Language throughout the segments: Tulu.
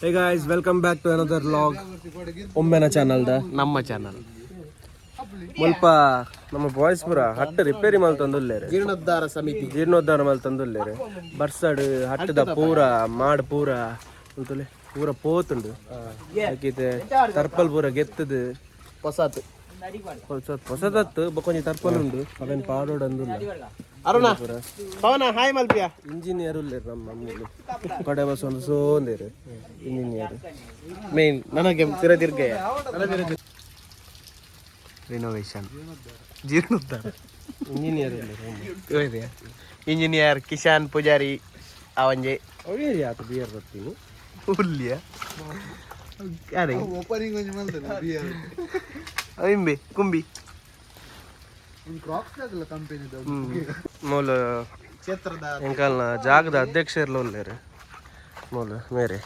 Hey guys, welcome back to another vlog. ಒಮ್ಮೆನ channel the ನಮ್ಮ ಚಾನಲ್. ಮುಲ್ಪ ನಮ್ಮ ಬಾಯ್ಸ್ ಪೂರ ಹಟ್ಟು ರಿಪೇರಿ ಮಲ್ತೊಂದುಲ್ಲೇರು. ಜೀರ್ಣೋದ್ಧಾರ ಸಮಿತಿ. ಜೀರ್ಣೋದ್ಧಾರ ಮಲ್ತೊಂದುಲ್ಲೇರು. ಬರ್ಸಡ್ ಹಟ್ಟದ ಪೂರ ಮಾಡ್ ಪೂರ ಉಂತುಲೆ ಪೂರ ಪೋತುಂಡು. ಆಕಿತೆ ತರ್ಪಲ್ ಪೂರ ಗೆತ್ತದು. ಹೊಸತು. ಹೊಸದತ್ತು ಬೊಕೊಂಜಿ ತರ್ಪಲ್ ಉಂಡು, ಅವೇನ್ ಪಾಡೋಡು ಅಂದುಲ್ಲ. ಅರುಣ, ಪವನ, ಹಾಯ್ ಮಲ್ಪಿಯ. ಇಂಜಿನಿಯರ್ ಉಲ್ಲೇರು ನಮ್ಮ ಅಮ್ಮುಲು. ಕಡೆ ಬಸ್ ಒಂದು ಸೋಂದೇರು ಇಂಜಿನಿಯರ್. ಮೇನ್ ನನಗೆ ತಿರದಿರ್ಗಯ ರಿನೋವೇಷನ್ ಜೀರ್ಣೋದ್ಧಾರ. ಇಂಜಿನಿಯರ್ ಉಲ್ಲೇರು. ಇಂಜಿನಿಯರ್ ಕಿಶಾನ್ ಪೂಜಾರಿ ಅವಂಜೆ. ಅವೇ ಯಾತ ಬಿಯರ್ ಬರ್ತೀನಿ. ಹುಲ್ಲಿಯ ಅದೇ. ಓಪನಿಂಗ್ ಒಂಜಿ ಮಲ್ತನ ಬಿಯರ್. ಇಂಬೆ ಕುಂಬಿ. ಒಂದು ಕ್ರಾಕ್ಸ್ ಆಗಲ್ಲ ಕಂಪನಿದ. ಮೂಲ ಕ್ಷೇತ್ರದ ಎಂಕಲ್ನ ಜಾಗದ ಅಧ್ಯಕ್ಷರ್ಲ ಉಲ್ಲೇರು ಮೂಲ ಮೇರೆ.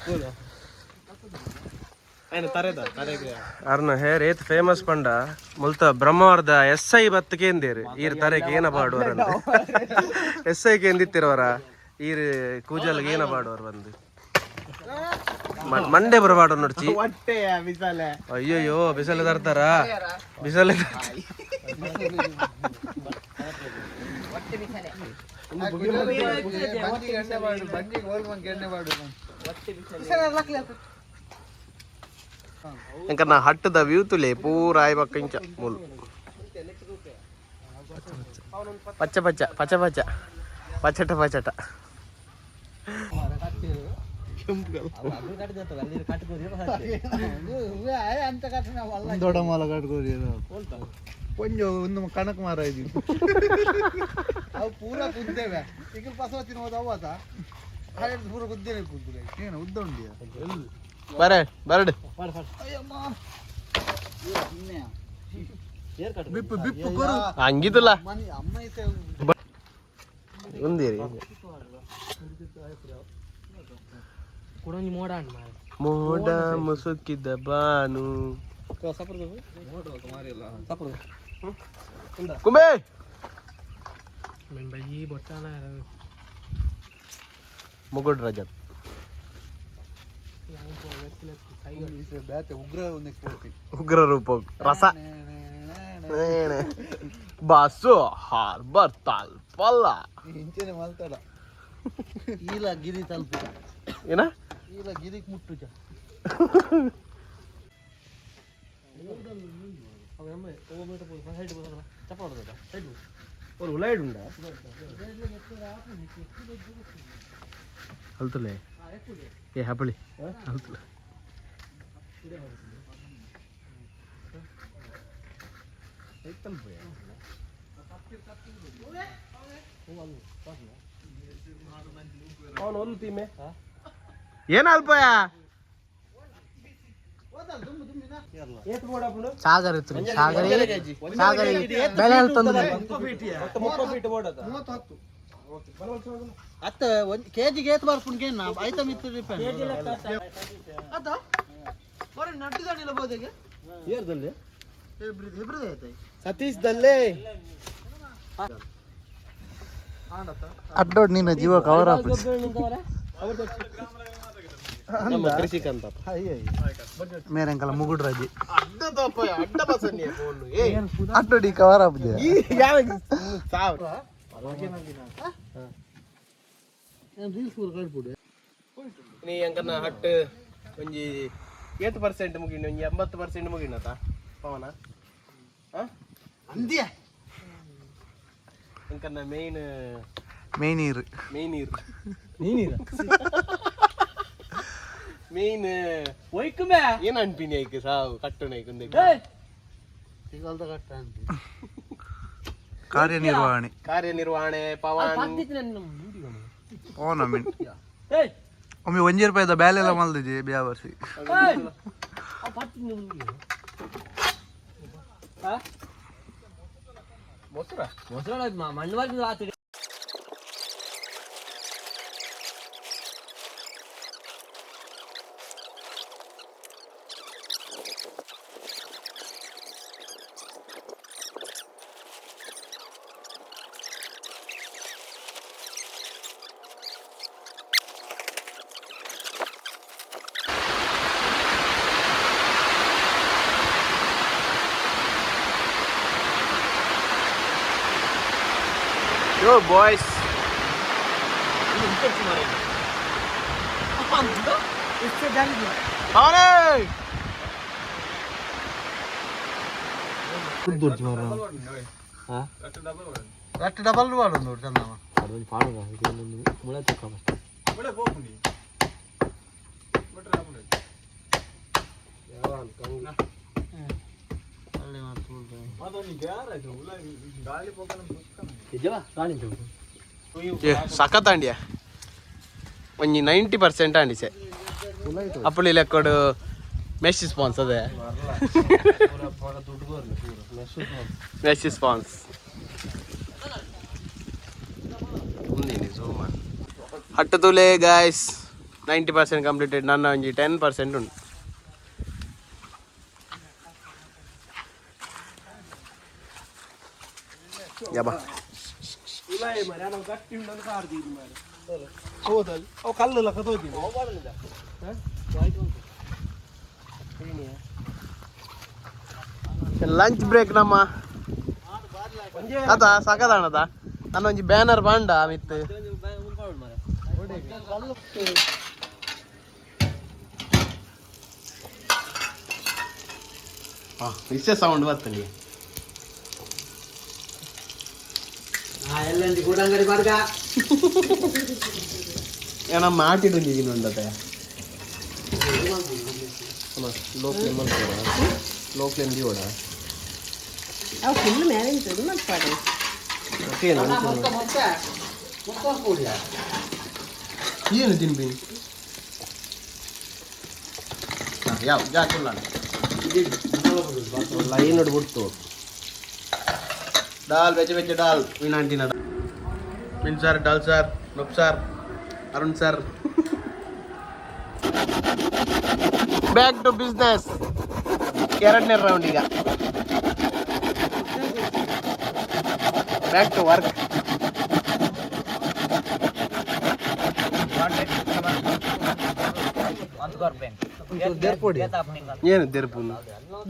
ತರೆದ ತರೆಗೆ. ಅರ್ನ ಹೇರ್ ಏತ್ ಫೇಮಸ್ ಪಂಡ ಮುಲ್ತ ಬ್ರಹ್ಮವಾರದ ಎಸ್ I ಬತ್ತು ಕೇಂದೇರು, ಈರ್ ತರೆಗೆ ಏನ ಪಾಡುವರ್ ಅಂತ. ಎಸ್ I ಕೇಂದಿತ್ತಿರವರ, ಈರ್ ಕೂಜಲ್ಗೆ ಏನ ಪಾಡುವರ್ ಬಂದು ಮಂಡೆ ಬರ ಪಾಡೋ ನೋಡ್ಚಿ. ಹೊಟ್ಟೆಯ ಬಿಸಲೆ. ಅಯ್ಯಯ್ಯೋ, ಬಿಸಲೆ ತರ್ತಾರ, ಬಿಸಲೆ. ಬಂಜಿಗೆ ಎಣ್ಣೆ ಮಾಡು, ಬಂಜಿಗೆ ಹೋಲ್ ಮಂಗ್ ಎಣ್ಣೆ ಮಾಡು. ಎಂಕ ನಾ ಹಟ್ಟದ ವ್ಯೂ ತುಲೆ ಪೂರ ಆಯ್ಬಕ್ಕ ಇಂಚ ಮುಲ್ ಪಚ್ಚ ಪಚ್ಚ ಪಚ್ಚ ಪಚ್ಚ ಪಚಟ ಪಚಟ. ದೊಡ್ಡ ಮಾಲ ಕಟ್ಕೋರಿ, ಕೊಂಚ ಒಂದು ಕಣಕ್ ಮಾರ ಇದೀವಿ. ಅವು ಪೂರ ಕುದ್ದೇವೆ. ಈಗ ಪಸವ ತಿನ್ನುವುದು ಅವತ ಹಾಗೆ ಪೂರ ಕುದ್ದೇನೆ ಕುದ್ದು. ಏನು ಉದ್ದ ಉಂಡಿಯ? ಬರ ಬರಡು. ಬಿಪ್ಪು ಬಿಪ್ಪು ಕೊರು. ಹಂಗಿದಲ್ಲ. ಮನಿ ಅಮ್ಮ ಐತೆ. ಒಂದೇರಿ ಮೋಡ ಮುಸುಕಿದ ಬಾನು ಕುಂಬೆ ಮುಗುಡ್ ರಜತ್. ಬ್ಯಾತೆ ಉಗ್ರ ಒಂದು ಪೂರ್ತಿ. ಉಗ್ರ ರೂಪ ರಸ ಬಾಸು ಹಾರ್ಬರ್ ತಾಲ್ಪಲ್ಲ. ಇಂಚೆನೆ ಮಲ್ತಡ ಈಲ ಗಿರಿ ತಲುಪು. ಏನ? ಈಲ ಗಿರಿಕ್ ಮುಟ್ಟುಜ. ಉಲಾಯ್ಡ್ ಉಂಡ. ಅಲ್ತುಲೆ ಏ ಹಪ್ಪಳಿ ಅಲ್ತುಲೆ. ಅವನು ಒಂದು ಟೀಮೆ. ಏನ ಅಲ್ಪಯ? ಸಾಗರ ಇತ್ತು, ಸಾಗರ ಸಾಗರ ಬೆಳೆ ತಂದು. 30 ಫೀಟ್ ಬೋರ್ಡ್. 30 ಅತ್ತ ಒಂದು ಕೆಜಿಗೆ ಏತ್ ಬರ್ಪುಂಡು ನಾ ಐಟಮ್ ಇತ್ತು ಡಿಪೆಂಡ್ ಅತ್ತ ಬರ ನಡ್ಡಿದಾಣಿಲ್ಲ ಬೋದೆಗೆ. ಹೆಬ್ರಿದೆ ಆಯ್ತು. ಸತೀಶ್ ದಲ್ಲೇ. ಅಡ್ಡೋಡ್ ನಿನ್ನ ಜೀವ ಕವರ್ ನಮ್ಮ ಕೃಷಿಕಂತ. ಮೇರೆಂಕಲ ಮುಗುಡ್ ರಾಜಿ. ಅಡ್ಡ ತೋಪಯ ಅಡ್ಡ ಬಸನ್ನಿ ಫೋನ್ ಏ. ಅಡ್ಡೋಡಿ ಕವರ್ ಆಪುಜೆ. ಈ ಯಾವ ಸಾವ್ ನೀ ಅಂಕನ ಹಟ್ ಒಂಜಿ ಏತ್ ಪರ್ಸೆಂಟ್ ಮುಗಿಂಡು? ಒಂಜಿ 80% ಮುಗಿಂಡತ ಪವನ? ಅಂದ್ಯ. ಅಂಕನ ಮೇನ್ ಮೇನ್ ನೀರು. ಮೇನ್ ನೀರು. ನೀನೀರ. ಮೇನ್ ಒಯ್ಕುಮೆ. ಏನ್ ಅನ್ಪಿನಿ ಐಕ್ ಸಾವು ಕಟ್ಟುನ ಐಕ್ ಉಂದೆಕ್? ಕಾರ್ಯನಿರ್ವಹಣೆ. ಕಾರ್ಯನಿರ್ವಹಣೆ ಪವನ್. ಪವನ ಮೀನ್ ಒಮ್ಮೆ ಒಂಜಿ ರೂಪಾಯಿದ ಬ್ಯಾಲೆಲ್ಲ ಮಲ್ದಿಜಿ ಬ್ಯಾವರ್ಸಿ. ಮೊಸರ. ಮಣ್ಣು. Boys. ರಟ್ಟು ಡಬಲ್ ಮಾಡೋದು ಚಂದಮ್ಮ. ಸಖತ್ ಅಂಡಿಯ, ಒಂಜಿ 90% ಅಂಡಿಸೆ. ಅಪ್ಪಳಿ ಲೆಕ್ಕಡು ಮೆಶ್ ಸ್ಪಾನ್ಸ್, ಅದೇ ಮೆಶ್ ಸ್ಪಾನ್ಸ್. ಝೂಮ್ ಹಟ್ಟು ತುಲೆ ಗಾಯ್ಸ್, 90% ಕಂಪ್ಲೀಟೆಡ್. ನನ್ನ ಒಂಜಿ 10% ಉಂಟು. ಯಬಾ. ಹೋದಲ್ ಅವು ಕಲ್ಲು ಲಕ್ಕ ತೋಜಿಲ್ಲ. ಲಂಚ್ ಬ್ರೇಕ್ ನಮ್ಮ ಅದ ಸಕದಾಣದ. ನನ್ನ ಒಂಜಿ ಬ್ಯಾನರ್ ಬಾಂಡ ಮಿತ್. ಇಷ್ಟೇ ಸೌಂಡ್ ಬರ್ತದೆ. ನಮ್ಮ ಮಾಟಿಡು ಒಂಜಿ ಉಂಡತೆ. ಲೋ ಫ್ಲೇಮ್, ಲೋ ಫ್ಲೇಮ್ ದಿವಡ. ಅವು ಫುಲ್ ಮೇಲೆ ಇದು ಮಲ್ಪಾಡು. ಏನು ತಿನ್ಬಿ ಯಾವ ಜಾಕಿಲ್ಲ. ಲೈನ್ ಬಿಡ್ತು. ದಾಲ್ ವೆಜ್ ವೆಜ್ ಡಾಲ್ ವಿನಾಂಟಿನ ಮಿನ್ sir, dal sir, ನೊಪ್ sir, Arun sir. Back to business. ಎರಡನೇ ರೌಂಡ್ ಈಗ. Back to work. ಏನು ದೆರ್ಪುನು?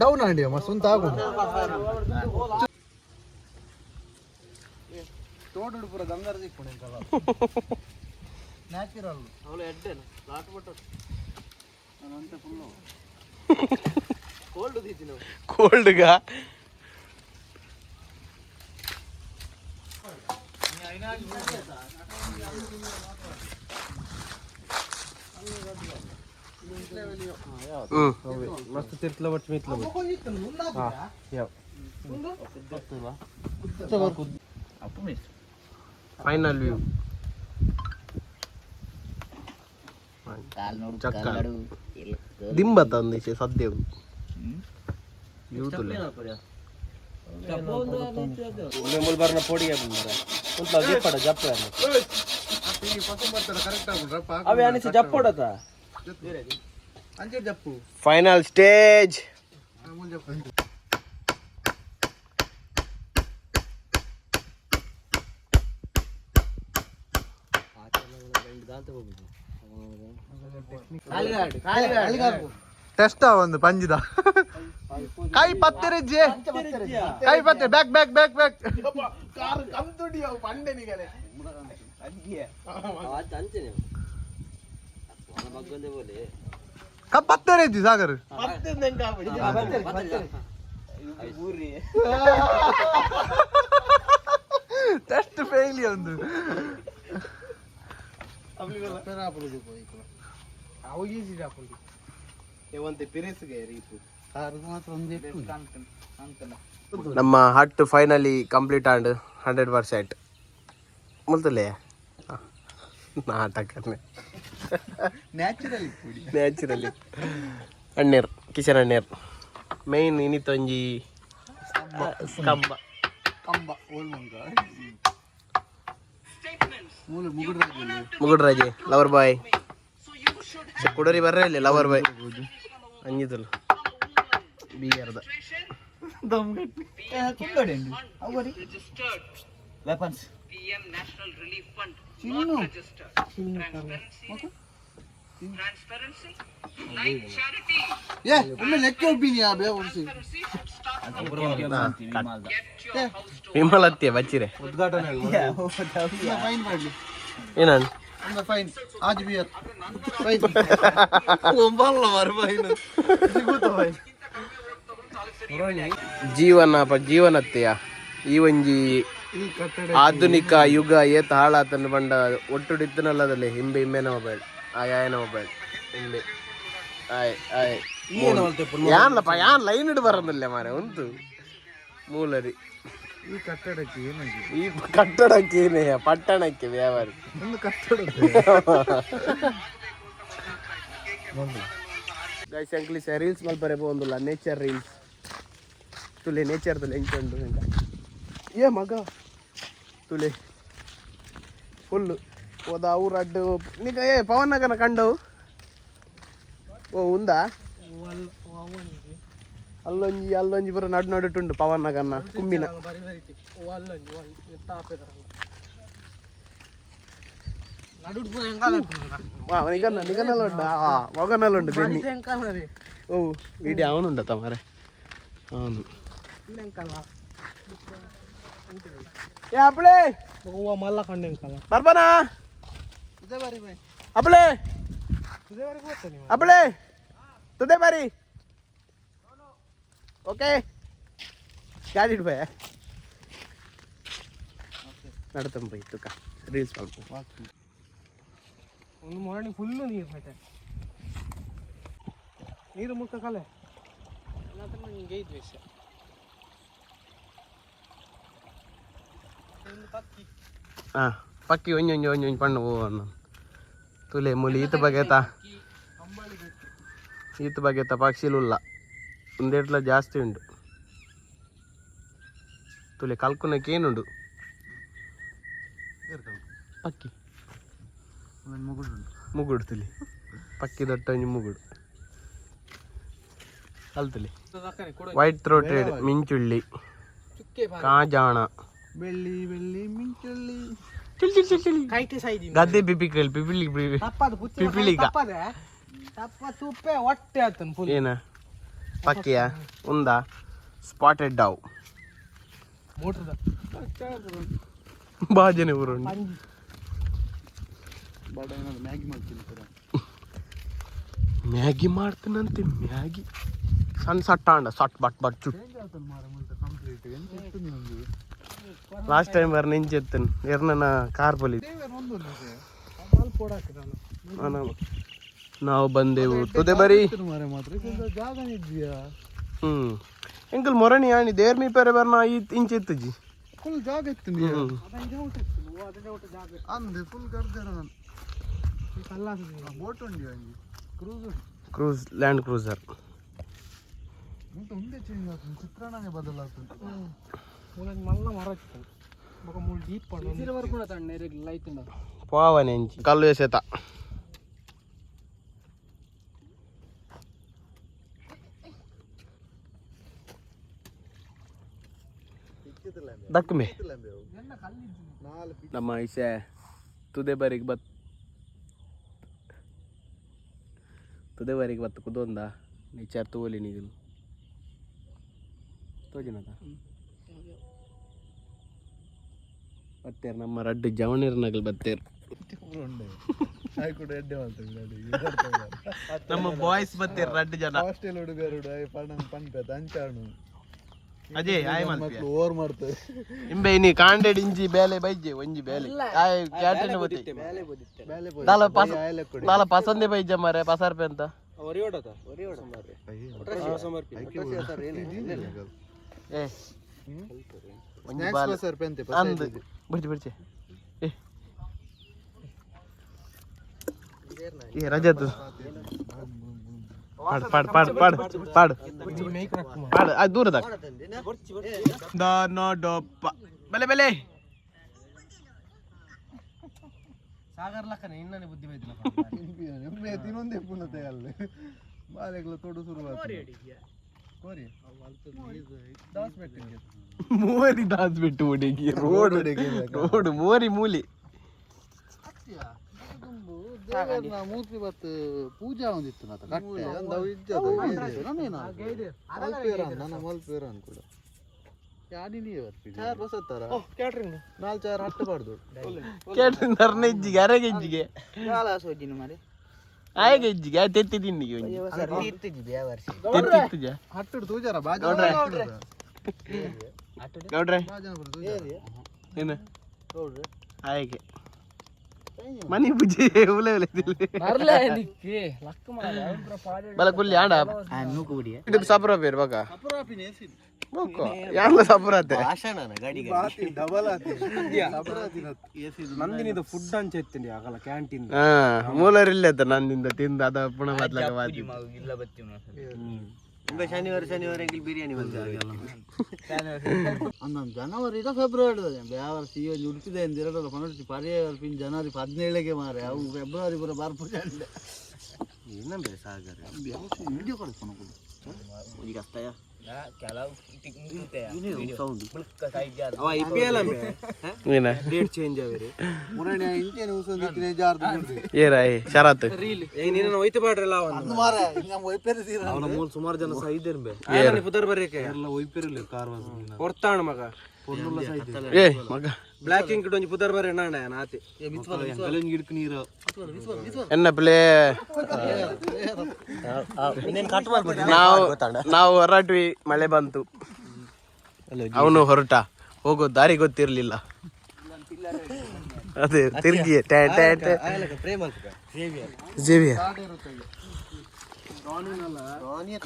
ಡೌನ್ ಅಂಡಿ ಅಮ್ಮ ಸ್ವಂತ ಆಗುದು. ತೋಟಡು ಪೂರ ಗಂಗಾರ ಸಿಕ್ಕೊಂಡು ನ್ಯಾಚುರಲ್. ಅವಳು ಎಡ್ಡೆ ಲಾಟ್ ಬಿಟ್ಟು ಕೋಲ್ಡ್ ನಾವು. ಕೋಲ್ಡ್ಗ. ಹ್ಮ್ ಮಸ್ತ್ ತಿರ್ತ್ಲ ಬಟ್ ಮಿತ್ಲ ಬಟ್ ಯಾವ. Final view. ಚಕ್ಕ ದಿಂಬತ್ತ ಒಂದು ಸದ್ಯ ವ್ಯೂ ತುಲೆ. ಮುಲ್ ಬರ್ನ ಪೊಡಿ ಉಂತ್ಲ ಜಪ್ಪಡ ಜಪ್ಪ. ಕರೆಕ್ಟ್ ಆಗುಂಡ್ರಪ್ಪ. ಅವೇ ಅನಿಸಿ ಜಪ್ಪೊಡತ. ಅಂಚೆ ಜಪ್ಪು. Final stage. ಜಪ್ಪು. ಟೆಸ್ಟ್ ಒಂದು ಪಂಜಿದ ಕೈ ಪತ್ತೆರೆಜ್ಜೆ, ಕೈ ಪತ್ತೆ. Back back back back. Car ಕಂತುಡಿ ಅವು ಪಂಡೆನಿಗನೆ. ಪತ್ತೆರೆಜ್ಜಿ ಸಾಗರ್. ಪತ್ತೆ. ಟೆಸ್ಟ್ ಫೇಲ್ ಒಂದು. ಅವು ಈಸಿ ಹಾಕೊಂಡು ಒಂತೆ ಪಿರೇಸ್ಗೆ ರೀಪು. ನಮ್ಮ ಹಟ್ಟು ಫೈನಲಿ ಕಂಪ್ಲೀಟ್ ಆಂಡ್ 100%. ಮುಲ್ತಲೇ ನಾಟಕನೇ. ನ್ಯಾಚುರಲಿ. ನ್ಯಾಚುರಲಿ. ಅಣ್ಣೇರ್ ಕಿಶನ್ ಅಣ್ಣೇರ್ ಮೇನ್ ಇನಿತೊಂಜಿ ಕಂಬ. ಕಂಬ ಓಲ್ಮಂಗ ಮೂಲೆ ಮುಗುಡ್ರಾಜಲ್ಲಿ. ಮುಗುಡ್ರಾಜೆ ಲವರ್ ಬಾಯ್ ಕುಡರಿ ಬರ್ರೆ ಇಲ್ಲಿ. ಲವರ್ ಬಾಯ್ ಅಂಜಿತಲ್ಲ ಬಿಯರ್ದ. Weapons. PM National Relief Fund not registered. Transparency, transparency, like charity. ಏ ಒಮ್ಮೆ ಲೆಕ್ಕ ಒಬ್ಬಿನಿ ಆ ಬೇ ಉರ್ಸಿ. Transparency should start from get your house to ವಿಮಲತ್ಯ ಬಚ್ಚಿರೆ. ಉದ್ಘಾಟನೆ ಫೈನ್ ಮಾಡಲಿ. ಏನಾನ್? ಒಂದು ಫೈನ್ ಆಜ್ ಬಿಯರ್ ಫೈನ್. ಜೀವನ ಜೀವನತ್ತೆಯ ಈ ಒಂಜಿ ಈ ಕಟ್ಟಡ ಆಧುನಿಕ ಯುಗ ಏತ ಹಾಳಾತನ ಬಂಡ ಒಟ್ಟುಡಿತ್ತನಲ್ಲದಲ್ಲಿ ಹಿಂಬೆ ಹಿಂಬೆನ ಮೊಬೈಲ್ ಆಯನ ಮೊಬೈಲ್ ಹಿಂಬೆ ಆಯ್ ಆಯ್ ಯಾನ್ಲಪ್ಪ ಯಾನ್ ಲೈನ್ ಇಡು ಬರಂದಿಲ್ಲ ಮಾರೆ ಉಂಟು ಮೂಲರಿ. ಈ ಕಟ್ಟಡಕ್ಕೆ ಏನಾಗಿದೆ? ಈ ಕಟ್ಟಡಕ್ಕೆ ಏನೇ ಪಟ್ಟಣಕ್ಕೆ ವ್ಯವಹಾರ. ಒಂದು ಕಟ್ಟಡ. ಗೈಸ್, ಅಂಕ್ಲಿ ರೀಲ್ಸ್ ಮಲ್ಪರೆ ಪೋಂದುಲ್ಲ, ನೇಚರ್ ರೀಲ್ಸ್ ತುಲೆ, ನೇಚರ್ ತುಲೆ ಎಂಚ ಉಂಡು ಎಂತ. ಏ ಮಗ, ತುಲೆ ಫುಲ್ಲು ಹೋದ ಅವ್ರು ಅಡ್ಡು ನಿಕ. ಏ ಪವನ್ನಗನ ಕಂಡವು. ಓ ಉಂದಾ, ಅಲ್ಲೊಂಜಿ ಅಲ್ಲೊಂಜಿ ಪೂರ ನಡು ನಡುಟುಂಡು ಪವನ್ನಗನ್ನ ಕುಮ್ಮಿನ. ನಿಗನ್ನ ನಿಗನ್ನೆಲ್ಲ ಉಂಟು, ಮಗನೆಲ್ಲ ಉಂಟು ಬೆನ್ನಿ. ಓ ವಿಡಿಯೋ ಅವನುಂಡ ಮಾರೆ ಅವನು. ಏ ಅಪ್ಪಳೆ ಬರ್ಬನಾ? ಅಪ್ಪಳೆ ಅಪ್ಪಳೆ ತುದೆ ಬಾರಿ. ಓಕೆ, ಗಾಡಿ ಇಡ್ಬೇ ನಡ್ತಂಬ ತುಕ ರೀಲ್ಸ್ ಮಲ್ಪ. ಒಂದು ಮೊರಣಿ ಫುಲ್ಲು ನೀರು ಮತ್ತೆ ನೀರು ಮುಕ್ಕ ಕಲೆ. ಹಾ ಪಕ್ಕಿ ಒಂಜಿ ಒಂಜಿ ಒಂಜಿ ಒಂಜಿ ಪಣ್ಣು. ಓ ಅಣ್ಣ, ತುಲೆ ಮುಲಿ ಈತ ಬಗೆತ ಈತ ಬಗೆತ ಪಕ್ಷಿಲುಲ್ಲ ಒಂದೆಟ್ಲ ಜಾಸ್ತಿ ಉಂಡು. ತುಲೆ ಕಲ್ಕುನಕ್ಕೆ ಏನುಂಡು ಪಕ್ಕಿ ಮುಗುಡು. ತುಲಿ ಪಕ್ಕಿ ದೊಟ್ಟ ಒಂಜಿ ಮುಗುಡು ಅಲ್ತುಲಿ. ವೈಟ್ ಥ್ರೋಟೆಡ್ ಮಿಂಚುಳ್ಳಿ, ಕಾಜಾಣ. ಬೆಳ್ಳಿ ಬೆಳ್ಳಿ ಮಿಂಚಳ್ಳಿ. ಚಿಲ್ ಚಿಲ್ ಚಿಲ್ ಚಿಲ್. ಕೈಟೆ ಸೈದಿ. ಗದ್ದೆ ಬಿಪಿಕಲ್ ಪಿಪಿಲಿ. ತಪ್ಪದು ಪುಚ್ಚ. ಪಿಪಿಲಿಗ. ತಪ್ಪದೆ ತಪ್ಪ ತುಪ್ಪೆ ಹೊಟ್ಟೆ ಆತನ್ ಫುಲ್. ಏನ ಪಕ್ಕಿಯ ಉಂದ ಸ್ಪಾಟೆಡ್ ಡಾವ್. ಮೋಟ್ರದ. ಬಾಜನೆ ಊರುಂಡು. ಪಂಜಿ. ಬಾಡ ಏನಾದ್ರು ಮ್ಯಾಗಿ ಮಾಡ್ತೀನಿ ಪೂರ. ಮ್ಯಾಗಿ ಮಾಡ್ತೀನಂತೆ ಮ್ಯಾಗಿ. ಸಣ್ಣ ಸಟ್ಟ ಅಂಡ ಸಟ್ ಬಟ್ ಬಟ್ ಚುಟ್. ಚೇಂಜ್ ಆತನ ಮಾರ ಮುಂತ ಕಂಪ್ಲೀಟ್ ಎಂತ ಇತ್ತು ನಿಮ್ದು? ಲಾಸ್ಟ್ ಟೈಮ್ ಬರ್ ನೆಂಚೆತ್ತನ್ ಎರ್ನನ ಕಾರ್ ಪೊಲಿ. ದೇವರ್ ಒಂದು ನಾವು ಬಂದೆವು ತುದೆ ಬರಿ. ಮಾರ ಮಾತ್ರ ಇದೊಂದು ಜಾಗ ಇದೆಯಾ? ಹ್ಮ್ ಎಂಕಲ್ ಮೊರಣಿ ಆಣಿ ದೇರ್ ಮೀ ಪೆರೆ ಬರ್ನ ಈ ಇಂಚೆ ಇತ್ತುಜಿ. ಫುಲ್ ಜಾಗ ಇತ್ತು ನೀ. ಹ್ಮ್. ಅಂದೆ ಫುಲ್ ಗರ್ಜನ ಬೋಟ್ ಉಂಡಿ ಅಂಜಿ ಕ್ರೂಸ್. Cruise land cruiser. ಮುಂತ ಉಂಡೆ ಚೇಂಜ್ ಆಗ್ತದೆ, ಚಿತ್ರಾನ್ನನೇ ಬದಲಾಗ್ತದೆ. ಮಲ್ಲ ಮರ ಬೊಕ ಮೂಲು ಡೀಪ್. ಪಾವನೆ ಎಂಚಿ ಕಲ್ಲು ಎಸೆತ. ದಕ್ಕುಮೆ ನಮ್ಮ ಇಸೆ ತುದೆ ಬರಿಗೆ ಬತ್ ತುದೆ ಬರಿಗೆ ಬತ್ತು ಕುದೊಂದ ನೇಚರ್ ತೋಲಿ ನಿಗಲು ತೋಜಿನದ ಬತ್ತೇರ್ ನಮ್ಮ ರಡ್ಡು ಜವಣಿರ್ ನಗಲ್ ಬತ್ತೇರ್. ಕೂಡ ಎಡ್ಡೆ ಮಾಡ್ತದೆ. ನಮ್ಮ ಬಾಯ್ಸ್ ಬತ್ತೇರ್ ರಡ್ಡು ಜನ. ಹಾಸ್ಟೆಲ್ ಹುಡುಗರು ಆಯ್ ಪಣ ಪನ್ಪೆ ಅಂಚಾಣು. ಅಜಯ್ ಆಯ್ ಮಲ್ಪಿಯ. ಮಕ್ಕಳು ಓವರ್ ಮಾಡ್ತಾರೆ. ಇಂಬೆ ಇನಿ ಕಾಂಡೆಡ್ ಇಂಜಿ ಬೇಲೆ ಬೈಜೆ ಒಂಜಿ ಬೇಲೆ ಆಯ್ ಕ್ಯಾಟನ್ ಬತ್ತಿ. ಬೇಲೆ. ದಾಲ ಪಸ ದಾಲ ಪಸಂದೆ ಬೈಜ ಮಾರೆ ಪಸಾರ್ಪೆ ಅಂತ. ಏ ಒಂಜಿ ಬಾಲೆ ಅಂದ್ ಬಿಡ್ಚಿ ಬಿಡ್ಚಿ. ಏ ಏ ರಜತ್ ಪಾಡು ಪಾಡು ಪಾಡು ಪಾಡು ಪಾಡು ಪಾಡು ಅದು ದೂರದ ಡೊಪ್ಪ ಬೆಲೆ ಬೆಲೆ. ಸಾಗರ್ ಲಕ್ಕನೆ ಇನ್ನನೇ ಬುದ್ಧಿ ಬೈದಿಲ್ಲ. ತಿನ್ನೊಂದೇ ಪುನತೆ ಅಲ್ಲಿ ಬಾಲೆಗ್ಲ ತೊಡು ಶುರು ಕೋರಿ ದಾಸ್ ಬೆಟ್ಟಿಗೆ. ಮೂವರಿ ದಾಸ್ ಬಿಟ್ಟು ಹುಡುಗಿ ರೋಡ್ ರೋಡ್ ಮೂವರಿ ಮೂಲಿ. ದೇವರ್ನ ಮೂರ್ತಿ ಬತ್ತು ಪೂಜಾ ಒಂದಿತ್ತು ನಾತ ಕಟ್ಟೆ ಅಂದ್ ಅವು ಇಜ್ಜದ. ಮಲ್ಪೇರಾನ್ ನನ್ನ ಮಲ್ಪೇರಾನ್ ಕೂಡ. ಚಾರ್ ಬಸತ್ತಾರ ಕ್ಯಾಟ್ರಿಂಗ್ ನಾಲ್ ಚಾರ್ ಹಟ್ಟಬಾರ್ದು. ಕ್ಯಾಟ್ರಿಂಗ್ ನರ್ನ ಇಜ್ಜಿಗೆ ಅರೆಗೆ ಇಜ್ಜಿಗೆ ಆಯಗೆ ಇಜ್ಜಿಗೆ ಆ ತೆತ್ತಿ ತಿನ್ನಿಗೆ ಒಂಜಿ ತೆತ್ತಿ ಇತ್ತುಜ. ಹಟ್ಟುಡು ತೂಜಾರ ಬಾಜನ. ಗೌಡ್ರೆ. ಬಾಜನ ಪೂರ ತೂಜಾರ. ಏನು ಆಯಗೆ ಮನಿ ಪೂಜೆ ಉಲೆ ಉಲೆ ದಿಲ್ಲೆ. ಬಲ ಕುಲ್ಲಿ ಆಡ ಇದು ಸಪುರ ಬೇರೆ ಬಕ ಬೊಕ್ಕ ಯಾನ್ಲ ಸಪುರ ಆತೆ. ಡಬಲ್ ಆತಿ. ನಂದಿನಿದು ಫುಡ್ ಅಂಚೆ ಇತ್ತೀನಿ ಆಗಲ್ಲ ಕ್ಯಾಂಟೀನ್. ಹಾ ಮೂಲರ್ ಇಲ್ಲ ಅತ್ತ ನಂದಿಂದ ತಿಂದ ಅದ ಪುಣ ಬದ್ಲಾಗ ಬಾಜಿ. ಶನಿವಾರ ಶನಿವಾರ ಬಿರಿಯಾನಿ ಬಂದ. ಅಂದ ಜನವರಿ ಇಲ್ಲ ಫೆಬ್ರವರಿ ಯಾವ ಸಿ ಉಡುಪಿದೆ ಎಂದು ಪನೊಡ್ಚಿ ಪರ್ಯಾಯ ಪಿನ್ ಜನವರಿ 17ಕ್ಕೆ ಮಾರೆ ಅವು ಫೆಬ್ರವರಿ ಪೂರ ಬರ್ಪುಜ. ಏನಂಬೆ ಸಾಗರ. Video call. ಏನ? ಡೇಟ್ ಚೇಂಜ್ ಆವಿರಿ. ಮುರಣೆ ಇಂಚೇನೆ ಉಸೊಂದಿತ್ತಿನ ಜಾರ್ದು. ಏರಾಯ್ ಶರತ್. ಏ ನೀನು ಒಯ್ತು ಬಾಡ್ರಲ್ಲ ಅವನು. ಮಾರೆ ನಮ್ಮ ಒಯ್ಪೇರೆ ತೀರ. ಸುಮಾರು ಜನ ಸೈದೇನ್ ಬೆ ಪುದರ್ ಬರೇಕೆ ಎಲ್ಲ ಒಯ್ಪಿರಲಿ ಕಾರ್ ಹೊರ್ತಾಣ ಮಗ. ಏ ಮಗ. ಬ್ಲಾಕ್ ಇಂಕ್ ಒಂಜಿ ಪುದರ್ ಬರೆ ನಾಣ ಆತಿ. ಎನ್ನ ಪ್ಲೇ ನಾವು ನಾವು ಹೊರಟ್ವಿ, ಮಳೆ ಬಂತು, ಅವನು ಹೊರಟ, ಹೋಗೋ ದಾರಿ ಗೊತ್ತಿರ್ಲಿಲ್ಲ, ಅದೇ ತಿರುಗಿ ಟ್ಯಾ ಟ್ಯಾ ಟ್ಯಾ. ಜೇವಿಯರ್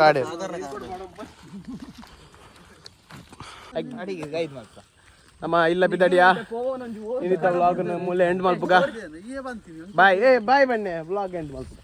ಕಾಡೆ. ನಮ್ಮ ಇಲ್ಲ ಬಿದ್ದಡಿಯಾ ಇನ್ನಿತ ವ್ಲಾಗ್ ಮೂಲೆ ಎಂಡ್ ಮಲ್ಪುಗ. ಬಾಯ್ ಏ ಬಾಯ್ ಬನ್ನಿ ವ್ಲಾಗ್ ಎಂಡ್ ಮಲ್ಪುಗ.